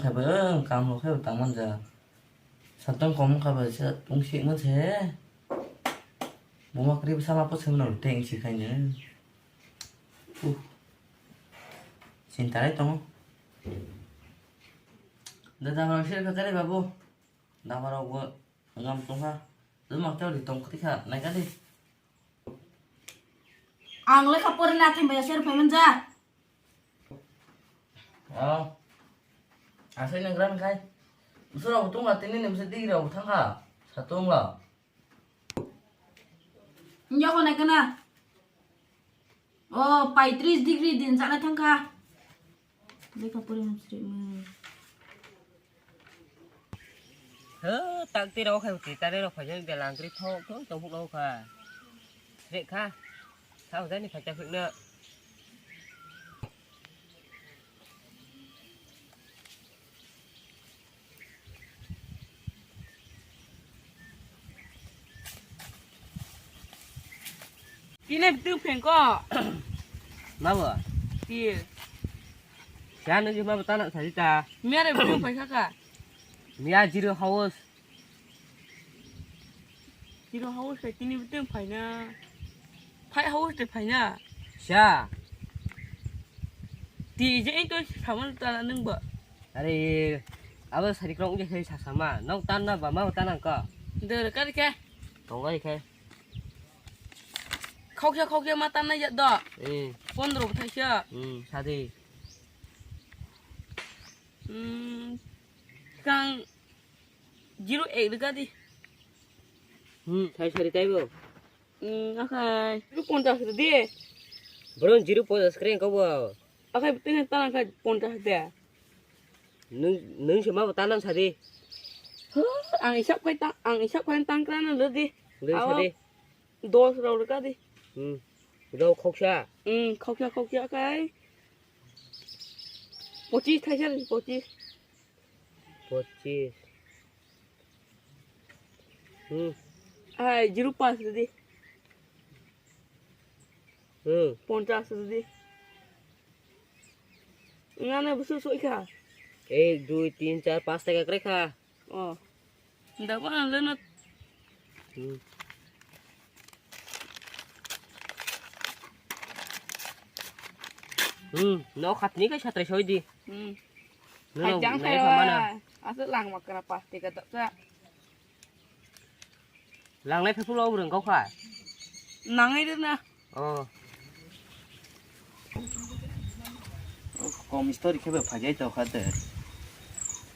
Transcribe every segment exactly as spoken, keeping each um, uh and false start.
Khe bo, kam rok khe bo tang manja. Satung kom kha bo se tung si mo se. Buma kri sama po se mo teng si khai ne. Uh. Chinta lai tongo. Da da ma se ka kare babu. Da ma rok bo ngam tong kha. Da ma tong ri tong kri kha nai ka di. Ang lekha porina thangbai ya, ser phaiman ja. Oh. Asai nang gran khai. Usura utung la tini ni bisa digi rau thang kha. Satung la. Nyoko nai kana. Oh, paitris degree din sana thang kha. Lekha pori mung sri mung. He, tak twi rok khai uti tare rok phai de langkri thok thok tong phuk rok kha. Sri kha. Thau jani phai ta phik na. Tini bitung phengko. Mabo? Iya. Siya nung ma bata nak sari ta. Miya re bitung phai kaka. Miya zero house. Zero house kai tini bitung phai na. Phai house te phai na. Siya. Ti je ito saman ta nung ba. Are, abo sari krok je sai sasama. Nok tan na ba ma tan ang ko. Der kar ke. Tong ai ke. Khokya khokya ma tan na ya do. Eh. Pondro thai kya. Hmm, sadi. Hmm. Kang zero ek de gadi. Hmm, sai sari tai bo. Hmm, akai. Lu ponchas de. Bro, zero ponchas kre ko bo. Akai tene tan akai ponchas de. Nung, nung se ma bo tanan sadi. Huh, ang isap kai ta, ang isap kai tang krana lo di. Nung sadi. Dos rau ka di. Hmm. Rau khoksa. Hmm, khoksa khoksa kai. Pochis thaisa di, pochis. Pochis. Hmm. Ai, zero pas di. Hmm. Ponchas di. Ngana busu soi kha. Ek, dui, tin, char, pas taka kre kha. Oh. Nda ba le na. Hmm. Hmm, no khatni kai satre soi di. Hmm. No, no, khai jang no, khai no, wa. Mana? Asa lang makana pas taka tak sa. Langlai phai phuru obo rwng kau kha. Nangwi rwna. Oh. Kom story khe bo phaijai tong kha de.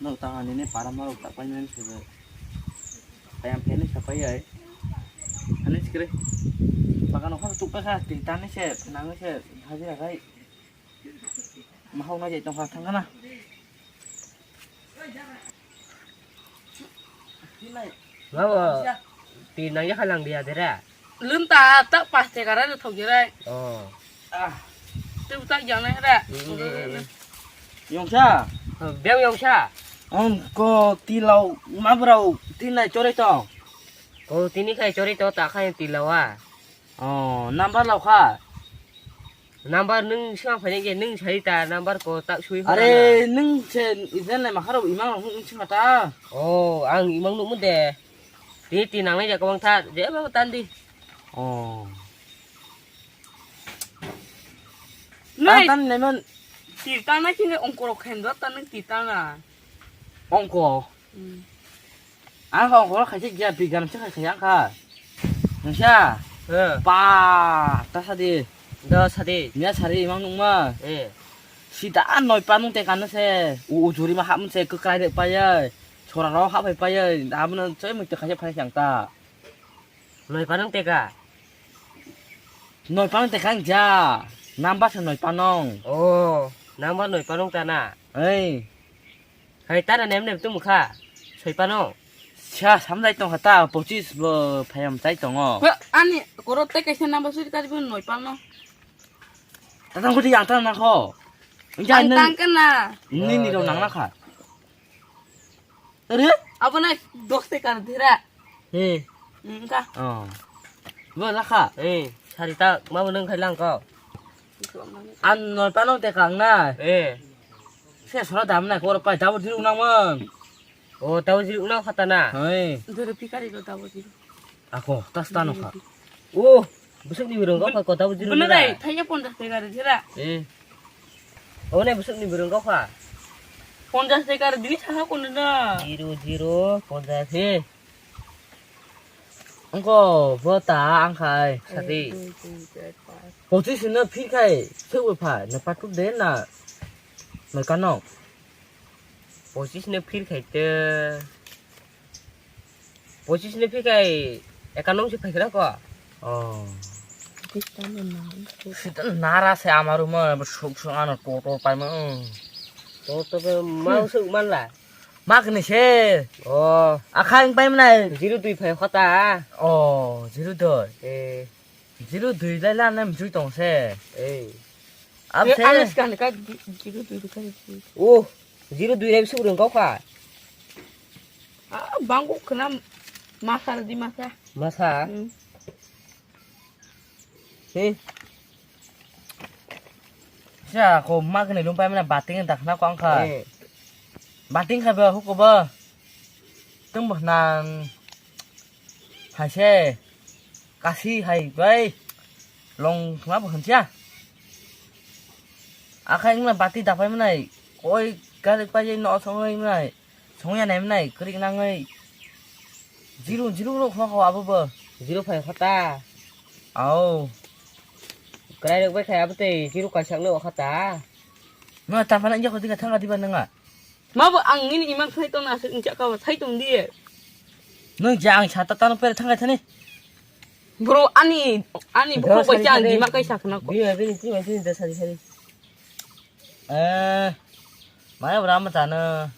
No ta ani ne para marok ta paimani se bo. Payam phene sa pai ai. Ani sikre. Bagan okha tuk kha, tin tan ni se, nangwi se, hajira khai. Mahau na jai tongkha thangkha na. Mabo, ti nang yakha lang dia dera. Lun ta, ta pas te kara thok jera. Oh. Ah. Tu ta jang na ra. Yongsa. Beng yongsa. Ang ko tilau mabrau tinai chore tong. Ko tini khai chore to ta khai tilau a. Oh, number lau kha. Number nung sima phai nang je, nung sai ta number ko tak sui. Are, nung se ijen lai makharo imang rok nung sima ta. Oh, ang imang nuk mun de. Ti ti nang nai ja kawang tha, je ba tan di. Oh. Nai. Tan tan nai man. Ti tan na kine ongkoro khen do tan nung ti tan na. Ongko. Hmm. Ang kha ongkoro khaisa giya bigan se khai khai ang kha. Nungsa? Eh. Pa, ta sadi. Do sadi. Miya sari imang nungma. Eh. Sida noi pa nung te kan se. U ujuri ma hap se kwkrai de pa ye. Chora ro hap pai pa ye. Abno choi mui te khaisa phai chang ta. Noi panong teka. Noi panong teka ang ja. Number sa noi panong. Oh, number noi panong ta na. Ei. Hai ta na nem nem tum kha. Soi panong. Sa samlai tong kha ta pochis bo phayam chai tongo. Ani koro te kaisa number suri kari bo noi panong. Tatang kuti yang tang na kho. Ang tang kana. Ni ni rong nang na kha. Are? Abo na dos teka dera. He. Engka. Oh. Bo lakha. Eh, sari ta ma bo nang khai lang ko. An noi panong teka ang na. Eh. Se sora dam na kor pai double zero nang man. O double zero nang khata na. Hei. Doro pikari ro double zero. Ako tas tano kha. O busuk ni birong kha ko double zero. Bener dai thaiya ponchas taka re jera. Eh. O ne busuk ni birong kha. Ponchas taka re dini saha kono na. Zero zero ponchas he. Angko bo ta ang khai sati. Ek, dui, tin, char, panch. Pochis no phir khai sebo pha na patuk de na. Mai kano. Pochis no phir khai te. Pochis no phir khai ekanong se phai kra ko. Oh. Sita nara se amaru mo suk suk ano to to pai mo. To to ma suk man la. Mak ni se. Oh. Akhang pai mnai. Zero dui phai khota. Oh, zero dui. Eh. Zero dui lai la nam jui tong se. Eh. Ab se. Ane skan ka zero dui ka. Oh, zero dui lai su rung kau kha. Ah, bangko kena masa di masa. Masa. Hmm. He. Sa ko magni lum pai mana bating dak na kong kha. Eh. Bating kha ba huko ba. Tung ba nan. Hai se. Kasi hai bai. Long ma ba hancha. Akhai ngna bati dapai manai. Koi gari pai no song manai. Songya nai mwnai, kwrwi nangwi. Zero, zero rok kho kho abo bo. Zero phai khota. Au. Kwrai rok bai khai abo tei zero kaisa no khota. No, ta phana injak khoti ka thanga diba nanga. Ma bo ang nini imang sai tong na aswk injak ka sai tong di. No ja ang sata tano per thanga thani. Bro, ani, ani bukhuk bai cha ang dima kaisa khna ko. Bini, bini, bini, bini, da sari, sari. Eh, maya bra ma tano.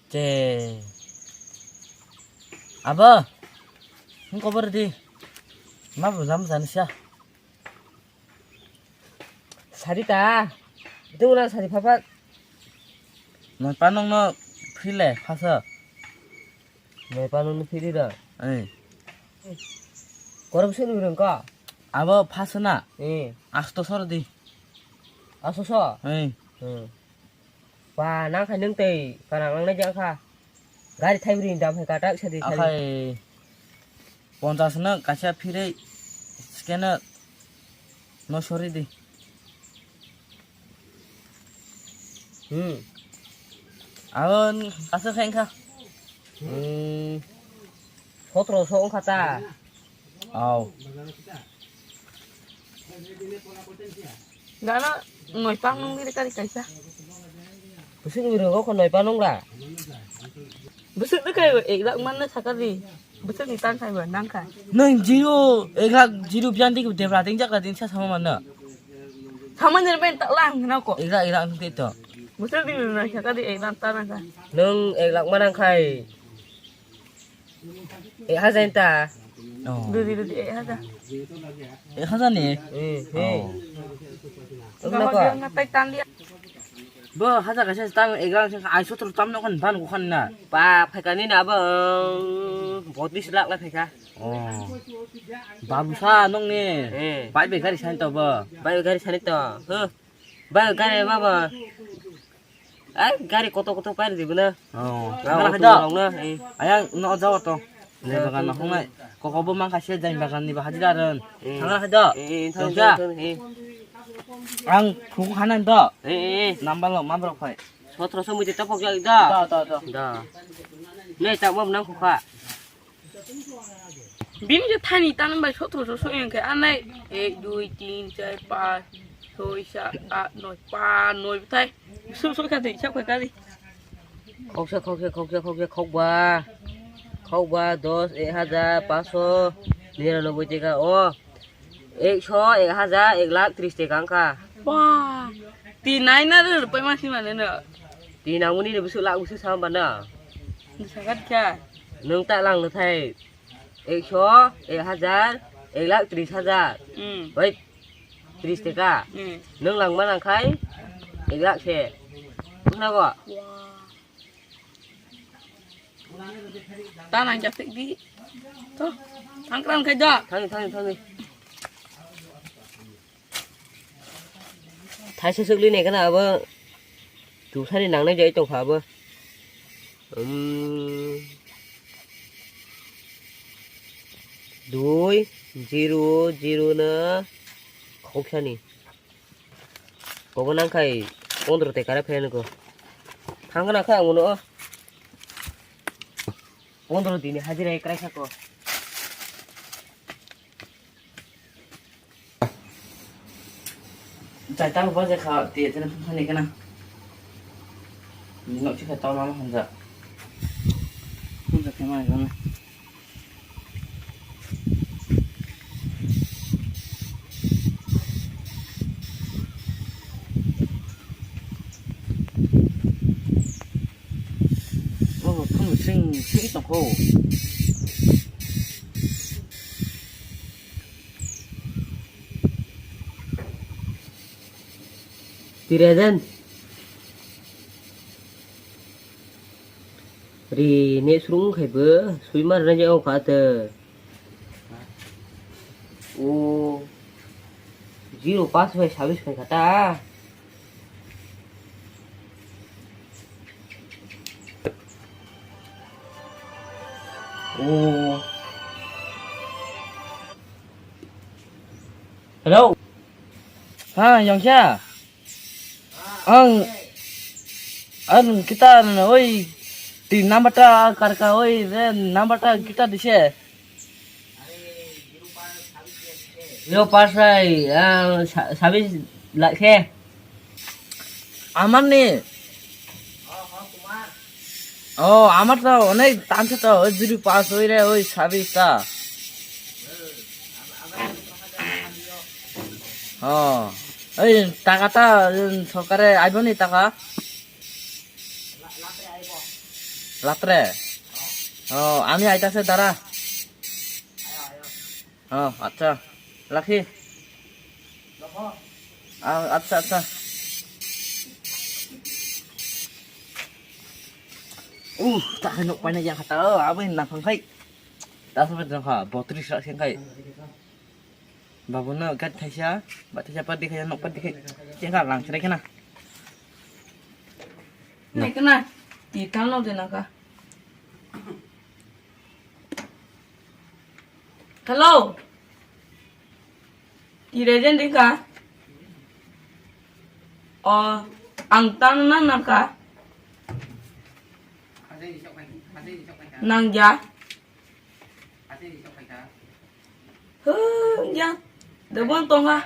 Che. Abo. Hung ko bor di. Ma bu lam jan sia. Sari ta. Itu ulang sari papa. Noi panong no phile phasa. Noi panong no phiri da. Eh. Korok sini urang ka. Abo phasa na. Eh. Asto sor di. Asto so. Eh. Hmm. Ba, nang khai nung tei kanang nang nai jak kha. Gari thaibrwi ni dam hai katak sadi sadi. Akhai ponchas no kaisa phirwi scan no sori di. Hmm. Abo kaisa khai kha. Hmm. Sotro so wngkha ta. Au. Gana noi pang nung di kari kaisa. Busuk ni rogo ko noi pang nung la. Busuk de kai ek lakh man na sakari. Busuk ni tang kai ba nang kai. Nung zero ek lakh zero biyan di debra ding jak la ding sa sama mana. Sama ni ben tak lang na ko. Ek lakh ek lakh nung te to. Busuk ni noi sakari ek lakh ta nang kai. Nung ek lakh man nang kai. Ek hajar ta. Oh. Dudi, dudi, ek hajar. Ek hajar ni? Hmm, hmm. Oh. Wngna ko? Wngna tai tan dia. Bo hajar kaisa tang ek lakh sing ai sotro tam no kan ban ko khan na. Pa phaikani na bo, um, botis lakh la phaika. Oh. Babu sa nong ni. Eh. Bai be gari sani to bo. Bai be gari sani to. Huh. Bai gari ma bo. Ai, gari koto koto pair di bwna. Oh, thangla hai do. Ayang no jaw to. Jai bagan no hongnai. Koko bo mang khasia jai bagan ni bahadi daron. Thangla hai do. Thangla hai do. Ang thung hanan do. Number lo mamrok phai. Sotro so muite tapok jak do. Do, do, do. Do. Nei tak mo nang khukha. Bini je thani tan bai sotro so so yang khe anai ek, dui, tin, char, panch, soi, sat, at, noi, pa, noi bwthai. Su su kha de chak kha kali. Khoksa, khoksa, khoksa, khoksa, khokba. Khokba dos, ek hajar, paso, niranobboi teka o. Ekso, ek hajar, ek lakh tris teka wngkha. Ba, ti nai na re rupai ma si mane no. Ti nangmani ni busuk lakh busuk sama bana. Sakat kha. Nung ta lang no thai. Ekso, ek hajar, ek lakh tris hajar. Hmm. Bai, tris teka. Hmm. Nung lang ma nang khai, ek lakh se. Bukna go? Wah. Ta nang japik di. To, thang kran khai da. Thang, thang, thang. Thaisa swkli nai kheno abo. Tusani nangnai jai tongkha abo. Um, dui, zero, zero na khoksani. Kobo nangkhai pondro te kara phai nugo. Thangna kha ang uno. Pondro dini hajira ekrai sako. Jai tang bo je kha, te tene phani kana. Ni nok chikha tau mama hamja. Hamja khe mai kana. Oh, phang sing sing tong kho. Tirajan. Ri ne surung khai bo, sui mar na jao kha te. O, zero pass bai sabis khai kha ta. O. Hello. Ha, Yongsa. Ang, ang kita oi, di number ta karka oi, re number ta kita dise. Yo, pass rai, ah, sa-, sabis lakhe. Amar ni. Oh, amar to onek tanse to, oi zero pass oi re, oi sabis ta. Oh, oi taka ta, um, sorkare aibo ni taka? Latre? Oh, ami aitase dara. Oh, acha. Lakhi. Ah, acha, acha. Uh, ta hai nok paina yang kata. Oh, abin nang phang khai. Ta sampai dong ha, botri sa sing khai. Babu na gat thaisa, ba thaisa pa dikhai nok pa dikhai. Jeng ka lang chrai kana. Nai kana. Ti tang no de na ka. Hello. Ti rejen dika. O, ang tang na na ka. Nang ja. Hung ya. Dobon tong ha.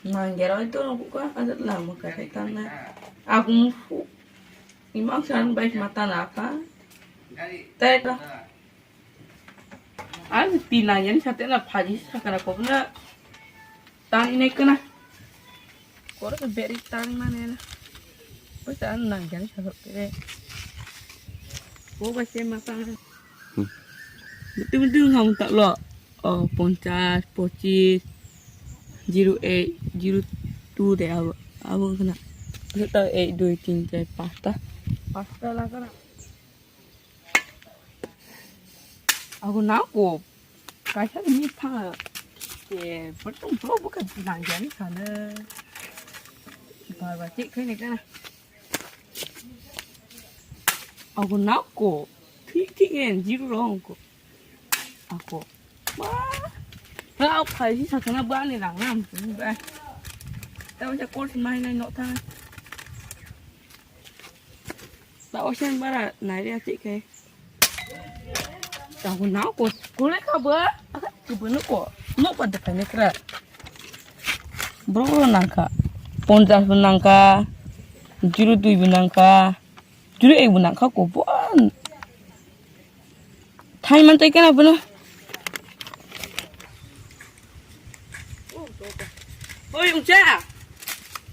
Nang ja roi to no ka. Ada lama ka tang na. Aku mufu. Imang san baik mata na ka. Teka. Ang ti nang yan sa te na phaji sakara ko na. Tang inai kana. Koro ke beri tang mane na. Basta ang nang yan sa te. Ko ba se ma tang. Betul betul ngam tak lo. Oh, ponchas, pochis, zero eight, zero two de abo. Abo kana. Betul eight, dui, tin, char, pasta. Pasta la kana. Ako na ko. Kaisa ni pha. Ke, betul bro bukan bilang jadi sana. Bawa cek kene kana. Ako na ko. Thik thik en zero rong ko. Ako. Wah. Kau kai si sakana ba ni rang nam. Ba. Tahu saya kau semai nai nok tang. Ta osen bara nai ria tik kai. Ta ko na ko kule ka ba. Ko ba no ko. No ba da kai ne kra. Bro nangka. Ponchas bo nangka. Zero dui bo nangka. Zero ek bo nangka ko ba. Thai man tai kana bono. Oi, ungcha.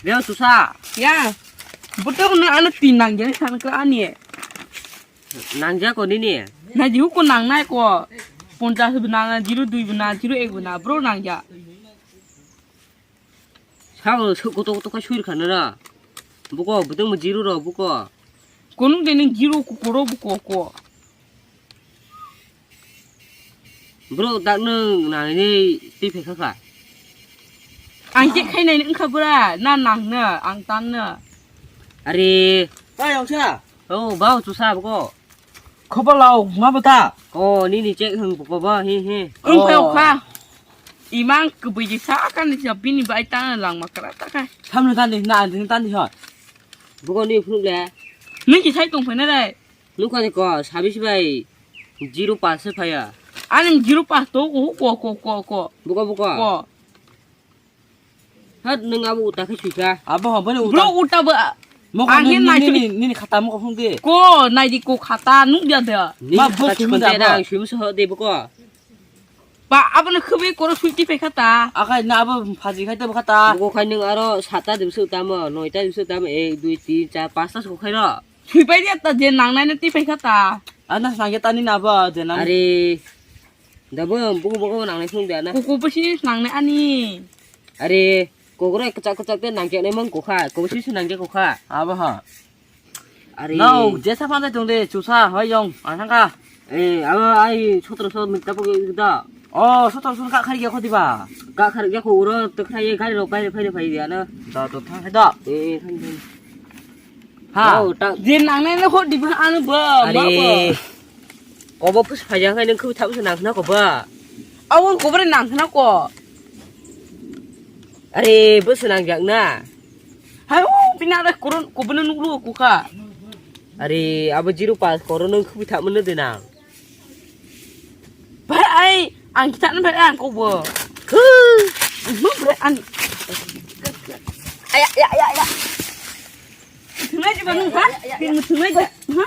Leo susa. Ya. Bote ko na ano tin nang jani san ka ani. Nang ja ko nini. Na ji ko nang nai ko. Ponchas bo nang, zero dui bo nang, zero ek bo nang, bro nang ja. Sabo suk koto koto ka suir khana ra. Buko, buteng mo zero ro, buko. Kono de ning zero ko koro buko ko. Bro, dak nung nang ni twi phai kha kha. Ang khe khainai wngkha bura, na nangno, ang tanno. Are. Oi, Ongsa. Oh, bao chusa boko. Khobo lao, ma bata? Oh, nini check hung boko ba, he, he. Wng phai Oh. Kha. Imang kubui ji sa kan ni sa bini bai tanno langma kra ta khai. Thamno tandi, na, tandi, tandi ho. Boko ni phunuk le. Nini ki sai tong phai na dai. Nukha ni ko, sabis bai zero pass se phaya. Ani zero pass to ko, ko, ko, ko, ko. Boko, boko. Ko. Hat, nwng abo uta khe suikha. Abo ho, bani uta. Bro, uta bo. Mokho ang nini, hin nai nini, sui. Nini khata mokho phung de. Ko, nai di ko khata, nuk dia de. Nini ma khata bo sui chikon de da, abo. Ang sui musa ho de boko. Ba, abo no khubui koro sui ti phai khata. Akai na abo phaji khai de bo khata. Boko khai nwng aro satta de bwswk tamo, noita de bwswk tamo, ek, dui, tin, char, pasta suk khai ro. Sui pai dia ta je nang nai no ti phai khata. Ana sangya tani na bo je nang. Are. Da bo buku buku nang nai phung dia na. Kuku besi nang nai ani. Are, kokoro kechak kechak te nang khe nai mang kokha, kokoro sisi nang khe kokha. Abo ha. Are. No, jesa phan tong de, chusa, hoi yong, ang thang kha. Eh, abo ai sotro so mikta pok da. Oh, sotro so ka khari ya khodi ba. Ka khari ya ko uro to khari gari ro pai phai phai dia na. Da to thang kha da. Eh, thang thang. Ha. Oh, ta- je nang nai no khodi ba anu ba, ma ba. Are. Kobo pus phai jang nang khu thap nang na ko ba. Awo ko bre nang na ko. Are, bwswk nangjak na? Hai, o, bini ada koron, kobono nuklo kukha. Are, abo zero pass koro nung khubui thapmano de nang. Bai, ai, ang kita na bai ang kobo. Huh. Mo bai an. Aya, ya, ya, ya. Thungai jiba nung ha? Thungai jiba. Ha?